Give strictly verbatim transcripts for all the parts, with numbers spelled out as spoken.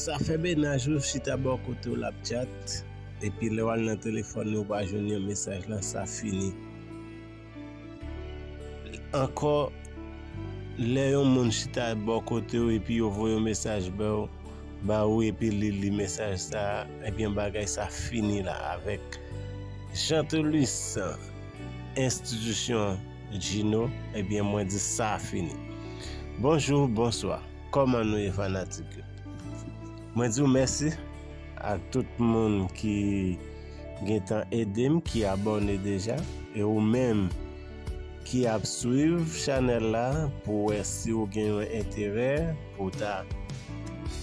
Sa fè mennaj ou chita bò kote w l ap tchat, epi lè w al nan telefòn li, ou pa jwenn yon mesaj lan, sa fini. Ankò, lè yon moun chita bò kote w epi yo voye yon mesaj ba w, ba ou epi li li mesaj sa a, ebyen, bagay sa fini la avèk Jean Thelus, enstitisyon Gino, ebyen, mwen di sa fini. Bonjou, bonswa. Kòman nou ye, fanatik yo? Mwen di w mèsi ak tout moun ki gentan ede m, ki abòne deja, e ou menm ki ap swiv chanèl la pou wè si w gen yon enterè pou w ta,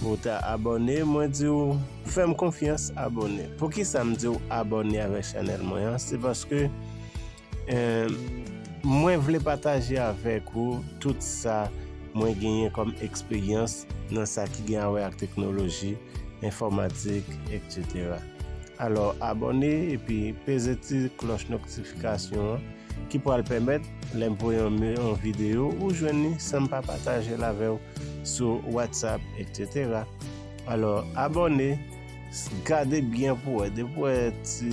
pou w ta abòne. Mwen di w, fè m konfyans, abòne. Poukisa m di w abòne avèk chanèl mwen an? Se paske, eh, mwen vle pataje avèk ou tout sa mwen genyen kòm eksperyans nan sa ki gen a wè ak teknoloji, enfòmatik, etsetera. Alò, abòne epi peze ti klòch notifikasyon an ki pral pèmèt lè m voye yon, yon videyo, ou jwenn li san m pa pataje l avè w sou WhatsApp, etsetera. Alò, abòne, s-, gade byen pou wè. Depi w wè ti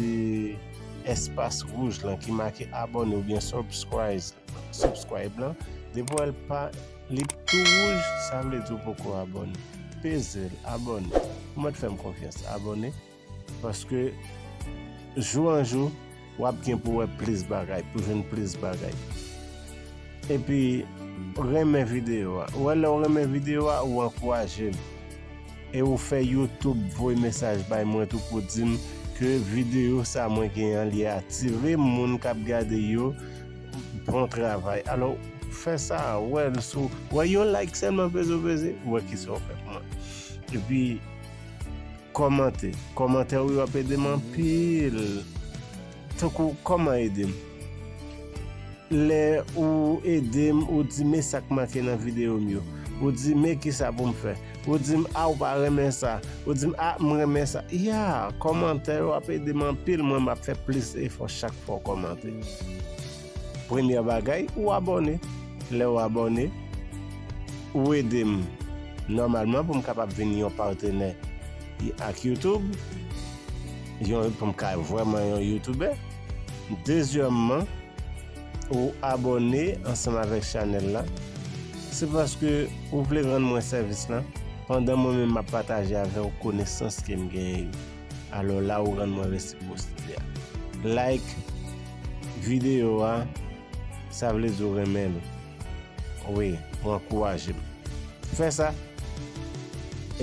espas wouj lan ki make abòne oubyen subscribe, subscribe lan, depi w wè l pa, li tou wouj, sa vle di w poko abòne. Peze l, abòne. Ou mèt fè m konfyans, abòne. Paske jou an jou, w ap gen pou wè plis bagay, pou jwenn plis bagay. Epi, renmen videyo a. Ou wè, lè w renmen videyo a, ou ankouraje m. E ou fè YouTube voye mesaj bay mwen tou pou di m ke videyo sa mwen gen an, li atire moun k ap gade yo. Bon travay. Alò, fè sa, wè l sou, wè yon like sèlman peze w peze, ou wè kisa w fè pou mwen. Epi, kòmante. Kòmantè ou yo ap ede m anpil. Tankou, kòman ede m? Lè ou ede m, ou di, "Men sa k manke nan videyo m yo." Ou di, "Men kisa pou m fè." Ou di m, "A, ou pa renmen sa." Ou di m, "A, m renmen sa." Ya, kòmantè yo ap ede m anpil. Mwen, m ap fè plis efò chak fwa w kòmante. Premyè bagay, ou abòne. Lè w abòne, ou ede m nòmalman pou m kapab vin yon patenè ak YouTube, yon, pou m ka vrèman yon youtubè. Dezyèmman, ou abòne ansanm avèk chanèl la, se paske ou vle rann mwen sèvis lan, pandan mwen menm m ap pataje avè w konesans ke m genyen yo. Alò la, ou rann mwen resipwosite a. Like videyo a, sa vle di w renmen l. Wi, ou ankouraje m. Fè sa,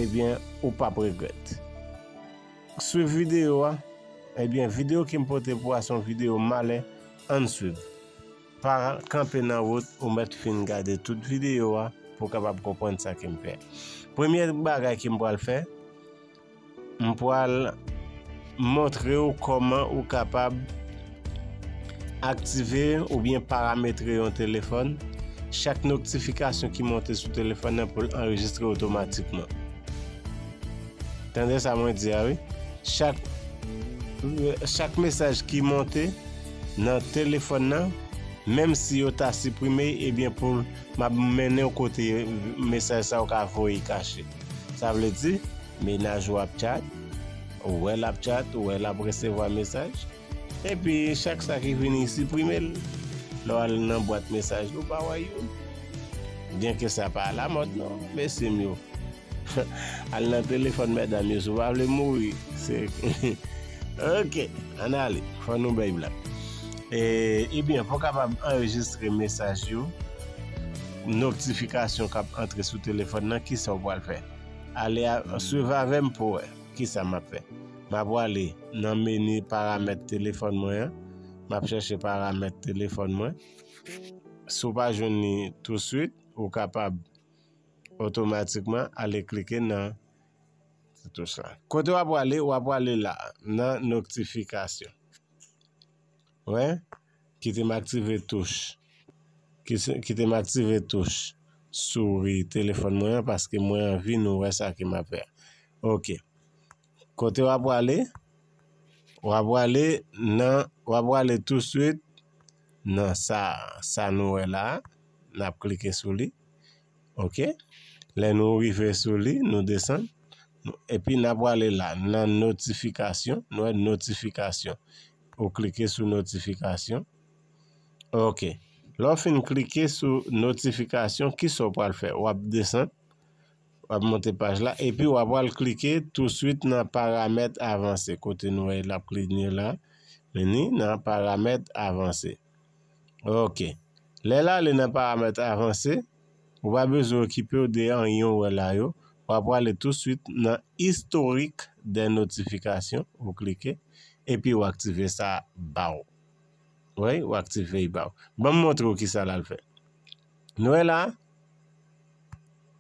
ebyen, ou p ap regrèt. Swiv videyo a. Ebyen, videyo ke m pote pou a se yon videyo malè. Ann swiv. Pa kanpe nan wout, ou mèt fin gade tout videyo a pou w kapab konprann sa ke m fè. Premye bagay ke m pral fè, m pral montre w kòman ou kapab aktive oubyen parametre yon telefòn, chak notifikasyon ki monte sou telefòn nan pou l anrejistre otomatikman. Tande sa mwen di a, wi. Chak, chak mesaj ki monte nan telefòn nan, menm si yo ta siprime, ebyen, pou m ap mennen w kote mesaj sa yo ka voye kache. Sa vle di, mennaj ou ap tchat, ou wè l ap tchat, ou wè l ap resevwa mesaj. Epi, chak sa ki vini, siprime l. Lè w al nan bwat mesaj, ou pa wè youn. Byenke sa pa alamòd, non, mesye m yo. Al nan telefòn medam yo, si w pa vle mouri. Se, ok, ann ale. Fò nou bay blag. E, ebyen, pou w kapab anrejistre mesaj yo, notifikasyon k ap antre sou telefòn nan, kisa w pral fè? Ale a, swiv avè m pou w wè kisa m ap fè. M ap prale nan meni paramèt telefòn mwen an. M ap chèche paramèt telefòn mwen. Si w pa jwenn li touswit, ou kapab otomatikman ale klike nan ti touch la. Kote w ap prale, w ap prale la, nan notifikasyon. Wè, kite m aktive touch. Ki se, kite m aktive touch souri telefòn mwen an, paske mwen anvi nou wè sa ke m ap fè a. Ok. Kote w ap prale? W ap prale nan, w ap prale touswit nan sa, sa nou wè la a. N ap klike sou li. Ok. Lè nou rive sou li, nou desann. Epi n a prale la, nan notifikasyon, nou wè notifikasyon. Ou klike sou notifikasyon. Ok. Lè w fin klike sou notifikasyon, kisa w pral fè? W ap desann, w ap monte paj la, epi w ap pral klike touswit nan paramèt avanse, kote nou wè l ap klinye la. Men ni nan paramèt avanse. Ok. Lè l ale nan paramèt avanse, ou pa bezwen okipe w de anyen w wè la yo. W ap prale touswit nan istorik dè notifikasyon, ou klike, epi w aktive sa ba w. Wi, w aktive l ba w. Ban m montre w kisa l al fè. Nou wè la,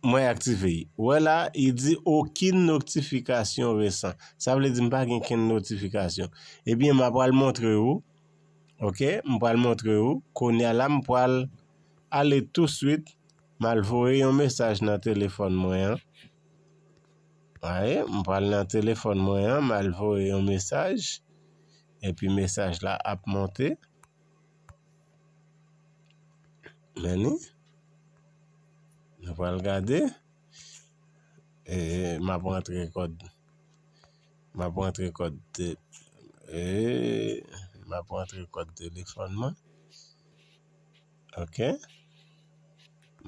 mwen aktive l. Ou wè la, li di okenn notifikasyon resan. Sa vle di m pa gen kenn notifikasyon. Ebyen, m ap pral montre w. Ok, m pral montre w. Kounye a la, m pral ale touswit. M al voye yon mesaj nan telefòn mwen an. Wi, m pral nan telefòn mwen an, m al voye yon mesaj. Epi mesaj la ap monte. Men ni. Nou pral gade. E, m ap rantre kòd. M ap rantre kòd te, e, m ap rantre kòd telefòn mwen. Ok.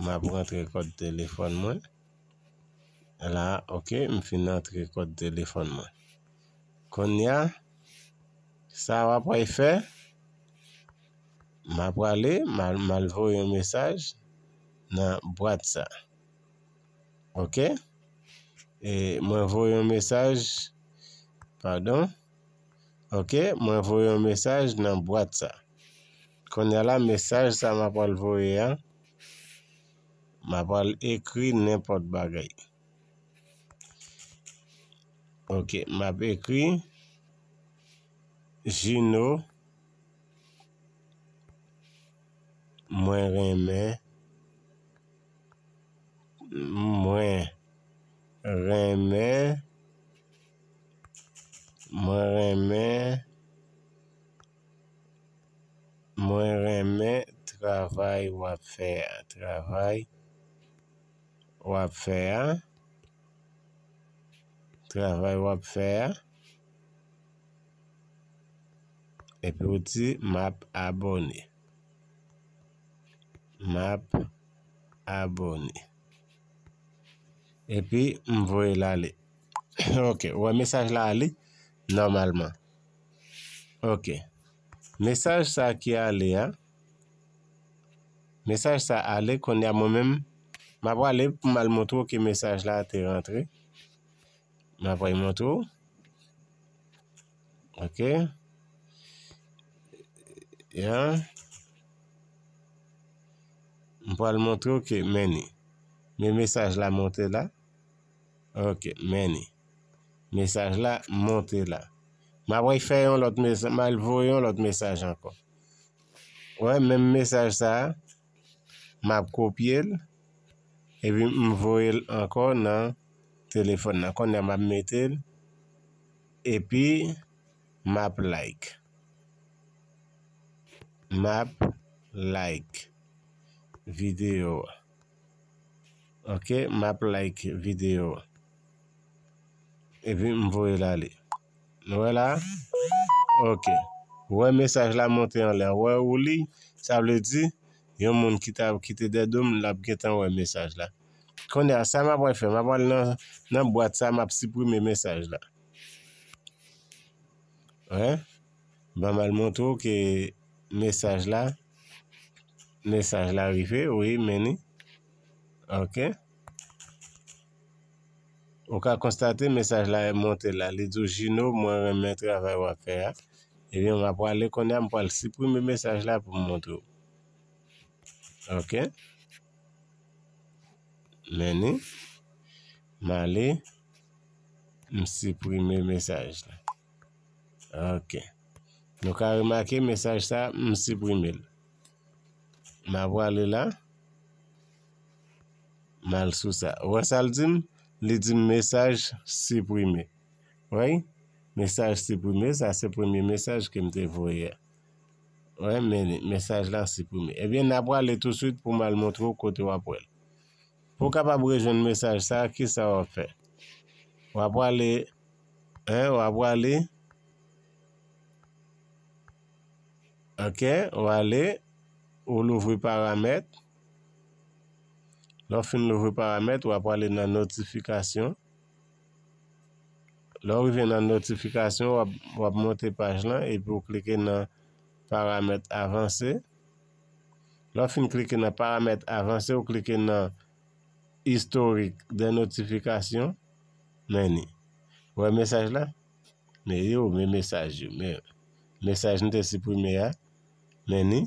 M ap rantre kòd telefòn mwen. La, ok, m fin antre kòd telefòn mwen. Kounye a, sa w ap fè, m ap prale, m al, m al voye yon mesaj nan bwat sa. Ok? E mwen voye yon mesaj, padon. Ok, mwen voye yon mesaj nan bwat sa. Kounye a la, mesaj sa m ap pral voye a, m ap pral ekri nenpòt bagay. Ok, m ap ekri Jino, mwen renmen, mwen renmen, mwen renmen, mwen renmen travay w ap fè a, travay w ap fè a, travay w ap fè a, epi w di, "M ap abòne." M ap abòne. Epi, m voye l ale. Ok, ou wè mesaj la ale nòmalman. Ok. Mesaj sa ki ale a, mesaj sa ale, kounye a mwen menm, m ap prale pou m al montre w ke mesaj la te rantre. M ap al montre w. Ok. Ya. M pral montre w ke men ni. Men mesaj la monte la. Ok, men ni. Mesaj la monte la. M ap fè yon lòt mesaj, m al voye yon lòt mesaj ankò. Wè, menm mesaj sa a, m ap kopye l, epi m voye l ankò nan telefòn nan. Kounye a m ap mete l, epi m ap like. M ap like videyo a. Ok, m ap like videyo a. Epi m voye l ale. Nou wè la? Ok. Ou wè mesaj la monte anlè. Ou wè ou li, sa vle di, yon moun ki ta, ki te dèyè do m, l ap gentan wè mesaj la. Kounye a, sa m ap pral fè, m ap al nan, nan bwat sa, m ap siprime mesaj la. Wi. Ban m al montre w ke mesaj la, mesaj la rive, wi, men ni. Ok. Ou ka konstate mesaj la monte la. Li di w, "Jino, mwen renmen travay w ap fè a." Ebyen, m ap prale kounye a, m pral siprime mesaj la pou m montre w. Ok. Men ni. M ale, m siprime mesaj la. Ok. Nou ka remake mesaj sa, m siprime l. M a prale la. M al sou sa. Ou wè sa l di m? Li di m mesaj siprime. Wi, mesaj siprime, sa se premye mesaj ke m te voye a. Wi, men mesaj la siprime. Ebyen, n a prale touswit pou m al montre w kote w ap wè l. Pou w kapab rejwenn mesaj sa, kisa w ap fè? W ap prale, hein, w ap prale, ok, w ale, ou louvri paramèt. Lè w fin louvri paramèt, w ap prale nan notifikasyon. Lè w rive nan notifikasyon, w ap, w ap monte paj lan, epi w klike nan paramèt avanse. Lè w fin klike nan paramèt avanse, w klike nan istorik de notifikasyon. Men ni. Ou wè mesaj la? Men yo, men mesaj yo. Men mesaj nou te siprime a. Men ni.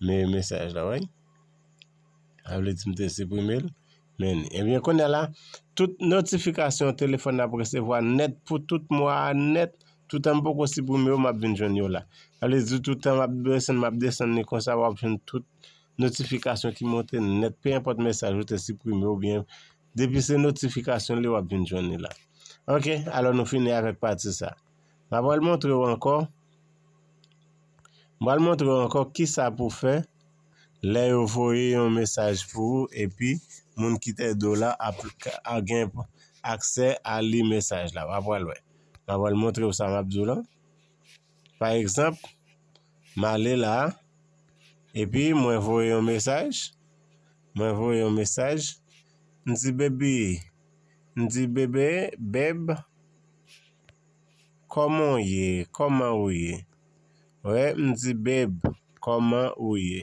Men mesaj la, wè. Sa vle di m te siprime l. Men ni. Ebyen, kounye a la, tout notifikasyon telefòn nan ap resevwa nèt pou tout mwa a nèt, toutan m poko siprime yo, m ap vin jwenn yo la. Sa vle di, toutan m ap desann, m ap desann li konsa, w ap jwenn tout notifikasyon ki monte nèt, pe enpòt mesaj ou te siprime oubyen depi se notifikasyon li, w ap vin jwenn li la. Ok, alò nou fini avèk pati sa. M ap pral montre w ankò. M pral montre w ankò kisa pou fè lè yo voye yon mesaj pou ou epi moun ki te do la ap, ap gen aksè a li mesaj la. W ap pral wè. M ap pral montre w sa m ap di w lan. Pa egzanp, m ale la, epi mwen voye yon mesaj. Mwen voye yon mesaj. M di, "Baby," m di, "Bebe, babe, kòman w ye? Kòman ou ye?" Wè, m di, "Babe, kòman ou ye?"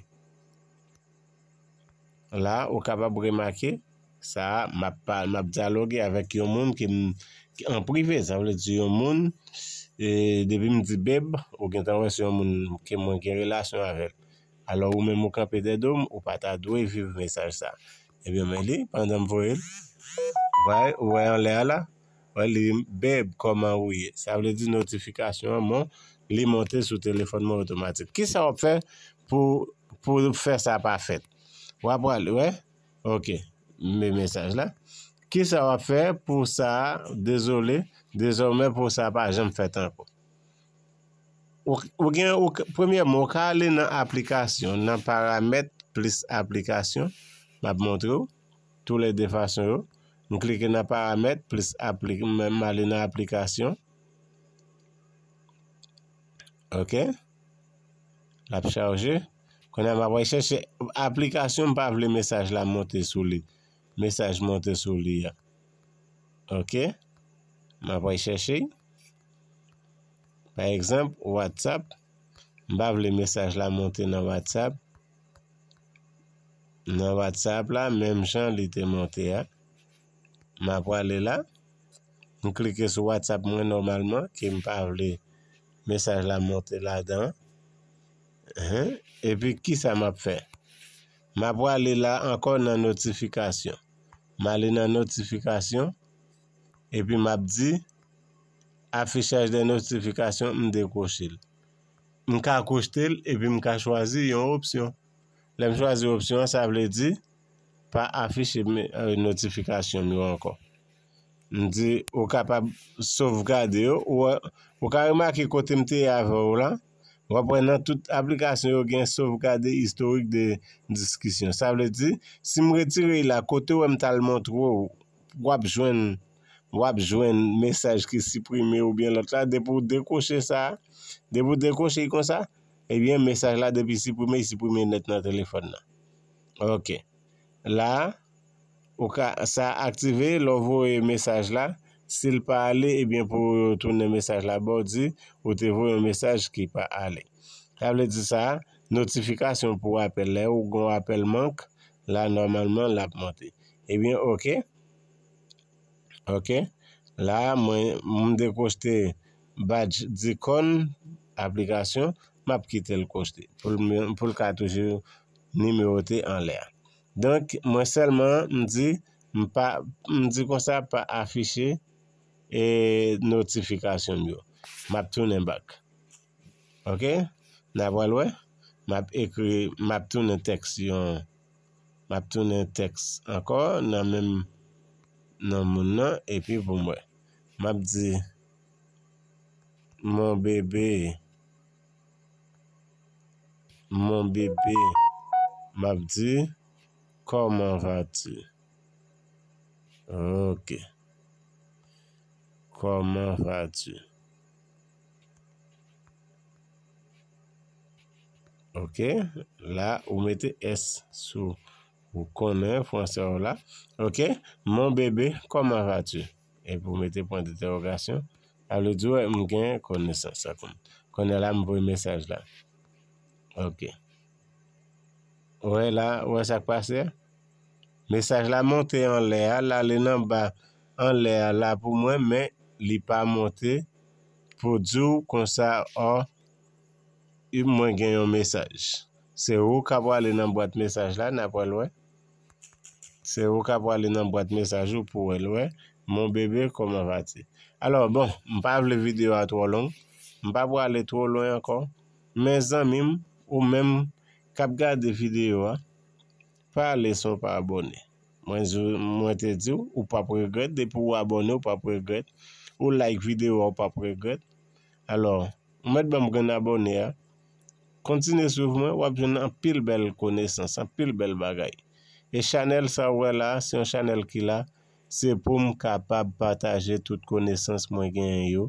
La, ou kapab remake sa, m ap pa, m ap dyaloge avèk yon moun ke m, an prive, sa vle di yon moun, e, depi m di babe, ou gentan wè se yon moun ke mwen gen relasyon avè l. Alò, ou menm ou kanpe dèyè do m, ou pa ta dwe viv mesaj sa. Ebyen, men li, pandan m voye l, ou wè, ou wè anlè a la, wè li, "Babe, kòman ou ye?" Sa vle di notifikasyon an, mon, li monte sou telefòn mwen otomatik. Kisa w ap fè pou, pou fè sa pa fèt? W ap prale, wè? Ok, men mesaj la. Kisa w ap fè pou sa, dezole, dezòmè pou sa pa janm fèt ankò? Ou, ou gen, ou, premyèman, ou ka ale nan aplikasyon, nan paramèt plis aplikasyon. M ap montre w tou lè de fason yo. M klike nan paramèt plis apli-, m, m ale nan aplikasyon. Ok. L ap chaje. Kounye a, m ap al chèche aplikasyon, m pa vle mesaj la monte sou li. Mesaj monte sou li a. Ok. M ap al chèche. Pa egzanp, WhatsApp. M pa vle mesaj la monte nan WhatsApp. Nan WhatsApp la, menm jan li te monte a. M ap prale la. M klike sou WhatsApp mwen nòmalman, ke m pa vle mesaj la monte ladan. Epi, kisa m ap fè? M ap prale la ankò nan notifikasyon. M ale nan notifikasyon, epi m ap di, afichaj de notifikasyon, m dekwoche l. M ka kwoche l, epi m ka chwazi yon opsyon. Lè m chwazi opsyon an, sa vle di, pa afiche notifikasyon m yo ankò. M di, ou kapab sovgade yo, ou, ou ka remake kote m te ye avè w la, w ap wè nan tout aplikasyon yo gen sovgade istorik de diskisyon. Sa vle di, si m retire l la, kote w wè m t al montre w, w ap jwenn, w ap jwenn mesaj ki siprime oubyen lòt la, depi w dekwoche sa, depi w dekwoche l konsa, ebyen, mesaj la depi siprime, li siprime nèt nan telefòn nan. Ok. La, ou ka, sa aktive, lè w voye mesaj la, si l pa ale, ebyen, pou yo tounen mesaj la ba w, di, ou te voye yon mesaj ki pa ale. Sa vle di sa, notifikasyon pou apèl, lè ou gen yon apèl mank, la, nòmalman, l ap monte. Ebyen, ok. Ok. La, mwen, m dekwochte badj Dikòn aplikasyon, m ap kite l kwochte pou l, pou l ka toujou nimewote anlè a. Donk, mwen sèlman, m di, m pa, m di konsa, pa afiche, e, notifikasyon m yo. M ap tounen back. Ok? N a pral wè. M ap ekri, m ap tounen tèks yon, m ap tounen tèks ankò nan menm non moun nan, epi pou m wè. M ap di, mon bébé, mon bébé, m ap di, comment vas-tu? Ok. Comment vas-tu? Ok, la ou mete S sou, ou konnen fransè w la. Ok, mon bébé, comment vas-tu? Epi ou mete pwen dentèwogasyon. Sa vle di w, m gen konesans sa konn. Kounye a la, m voye mesaj la. Ok. Ou wè la, ou wè sa k pase a? Mesaj la monte anlè a, l ale nan ba anlè a la pou mwen, men li pa monte pou di w konsa, ò, mwen gen yon mesaj. Se ou k ap prale nan bwat mesaj la, n ap pral wè. Se ou k ap prale nan bwat mesaj ou pou wè l, wè. Mon bébé, comment vas-tu? Alò, bon, m pa vle videyo a twò long. M pa prale twò lwen ankò. Men zanmi m, ou menm k ap gade videyo a, pa ale san w pa abòne. Mwen, mwen te di w, ou p ap regrèt. Depi w abòne, ou p ap regrèt. Ou like videyo a, ou p ap regrèt. Alò, ou mèt ban m grenn abòne a. Kontinye swiv mwen, w ap jwenn anpil bèl konesans, anpil bèl bagay. E chanèl sa w wè la, se yon chanèl ki la, se pou m kapab pataje tout konesans mwen genyen yo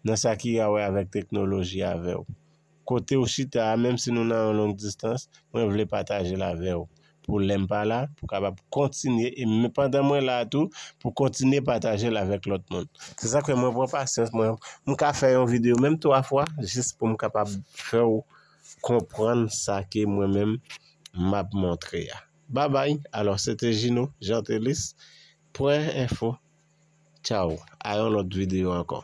nan sa ki gen a wè avèk teknoloji avè w. Kote w chita a, menm si nou nan yon long distans, mwen vle pataje l avè w. Pou lè m pa la, pou kapab kontinye, e men pandan mwen la a tou, pou kontinye pataje l avèk lòt moun. Se sa k fè mwen pran pasyans, mwen, m ka fè yon videyo menm twa fwa, jis pou m kapab fè w konprann sa ke mwen menm m ap montre a. Babay, alò, se te Jino, Jeantelis, Pwen Enfo. Tchaw, a yon lòt videyo ankò.